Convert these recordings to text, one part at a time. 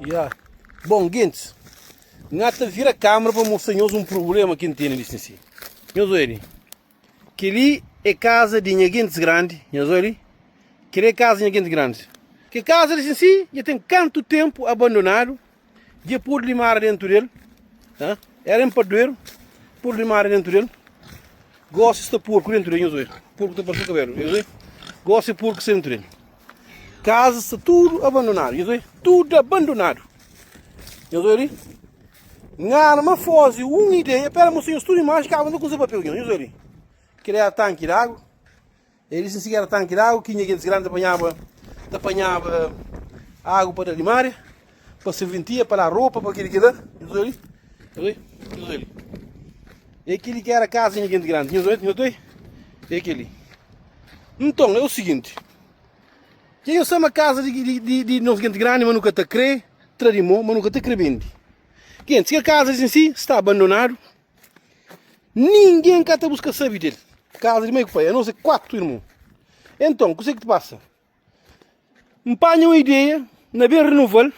Ya. Bon, gentis, N ata vira kamera pa mostra nhos un prubléma ki N tene li sin si. Nhos odja li. Kel-li é kaza di nha gentis grandi. Nhos odja li. Kel-li é kaza di nha gentis grandi. Kel kaza li sin si dja ten kantu ténpu abandonadu. Dja podu limara dentu del. Ha? Era enpadueru, podu limara dentu del. Gosi sta porku dentu del, nhos odja. Porku ta parse kabelu, nhos odja. Gosi porku sta dentu del. Kaza sta tudu abandonadu, nhos odja. Tudu abandonadu. Nhos odja li. N arma fozi un ideia, pera mostra nhos tudu imaji, kaba nta kuza papel, nhos odja li. Kel era tanki di agu. El dise si ki era tanki di agu ki nha gentis grandi ta panhaba ta panhaba agu pa da limaria, pa sirventia, pa laba ropa, pa kili kila. Nhos oi li, nhos oi, nhos oi li. É kili ki era kaza di nha gentis grandi. Nhos oi, nhos oi, é kili. Nton, é o siginti, dja nhos sabe ma kaza di di di di nos gentis grandi ma nu ka ta kre tra di mo, ma nu ka ta kre bende. Gentis, kel kaza di si sta abandonadu. Ningen ka ta buska sabe del. Kaza di mai ku pai, anos é 4 irmon. Enton, kuse ki ta pasa? N panha un ideia na ben renoval.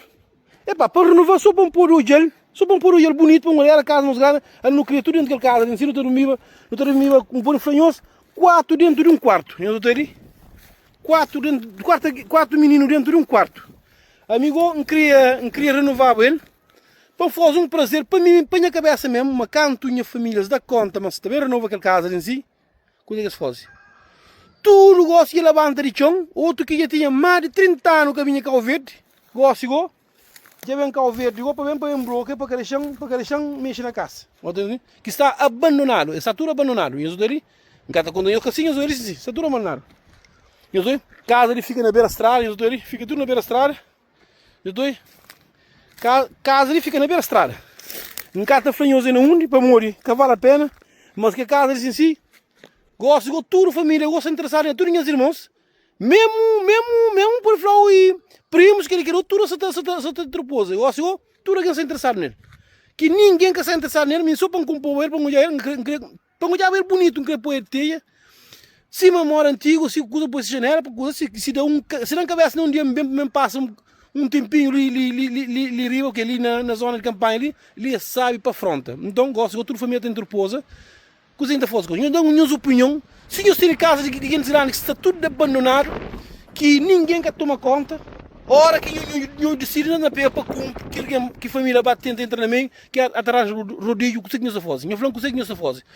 Epá, pa renoval so pa N pode odja-l, so pa N pode odja-l bunitu, pa N odja era kaza nos grandi, ali nu kria tudu dentu kel kaza li, si nu ta durmiba, nu ta durmiba, N pode fla nhos, 4 dentu di un kuartu. Nhos ta li? 4 dentu, 4, 4 mininu dentu di un kuartu. Amigo, N kria, N kria renovaba el. Pa N faze un prazer pa mi, pa nha kabesa mesmu, ma kantu nha familias da konta ma sta ben renova kel kaza li nsi, kuze ki es faze? Tudu gosi dja labanta di txon, otu ki dja tinha más di 30 anu ka binha Kau Verdi, gosi go dja ben Kau Verdi go pa ben pa ben blokia pa ka dexa-m, pa ka dexa-m mexe na kasa. Ki sta abandonadu, e sta tudu abandonadu, nhos otu li, N ka ta konta nhos ka si, nhos otu li, si, sta tudu abandonadu. Nhos otu, kaza li fika na bera strada, nhos otu li, fika tudu na bera strada. Nhos doi kaza li fika na bera strada. N ka ta fla nhos é na undi, pamodi ka vale a pena, mas ke kaza li sin si, gosi go tudu familia gosta interesadu nel, tudu nhas irmons, memu memu memu pode fla oi primus keli keli otu tudu sa ta sa ta sa ta tropoza, gosi go tudu algen sta interesadu nel, ki ningen ka sta interesadu nel, mi so pa N kunpoba el pa N odja el, N kre N kre. Pa N odjaba el bunitu, N kre poi el teia sima mora antigu, si kuza poi si janela pa kuza, si si da un si da-m kabesa na un dia N ben N pasa un un tenpinhu li li li li li li riba oke li na na zona di kanpanha li, li é sabi pa fronta. Nton gosi go tudu familia ta interpoza, kuza ki N ta faze gosi? Nhos da-m nhos opinion, si nhos tene kaza di di gentis grandi ki sta tudu abandonadu, ki ningen ka toma konta, ora ki nho nho nho disidi na pega pa kunpri ki algen ki familia ba tenta entra na meiu, ki ata ranja rodidju, kuze ki nhos ta faze? Nho fla-m kuze ki nhos ta faze.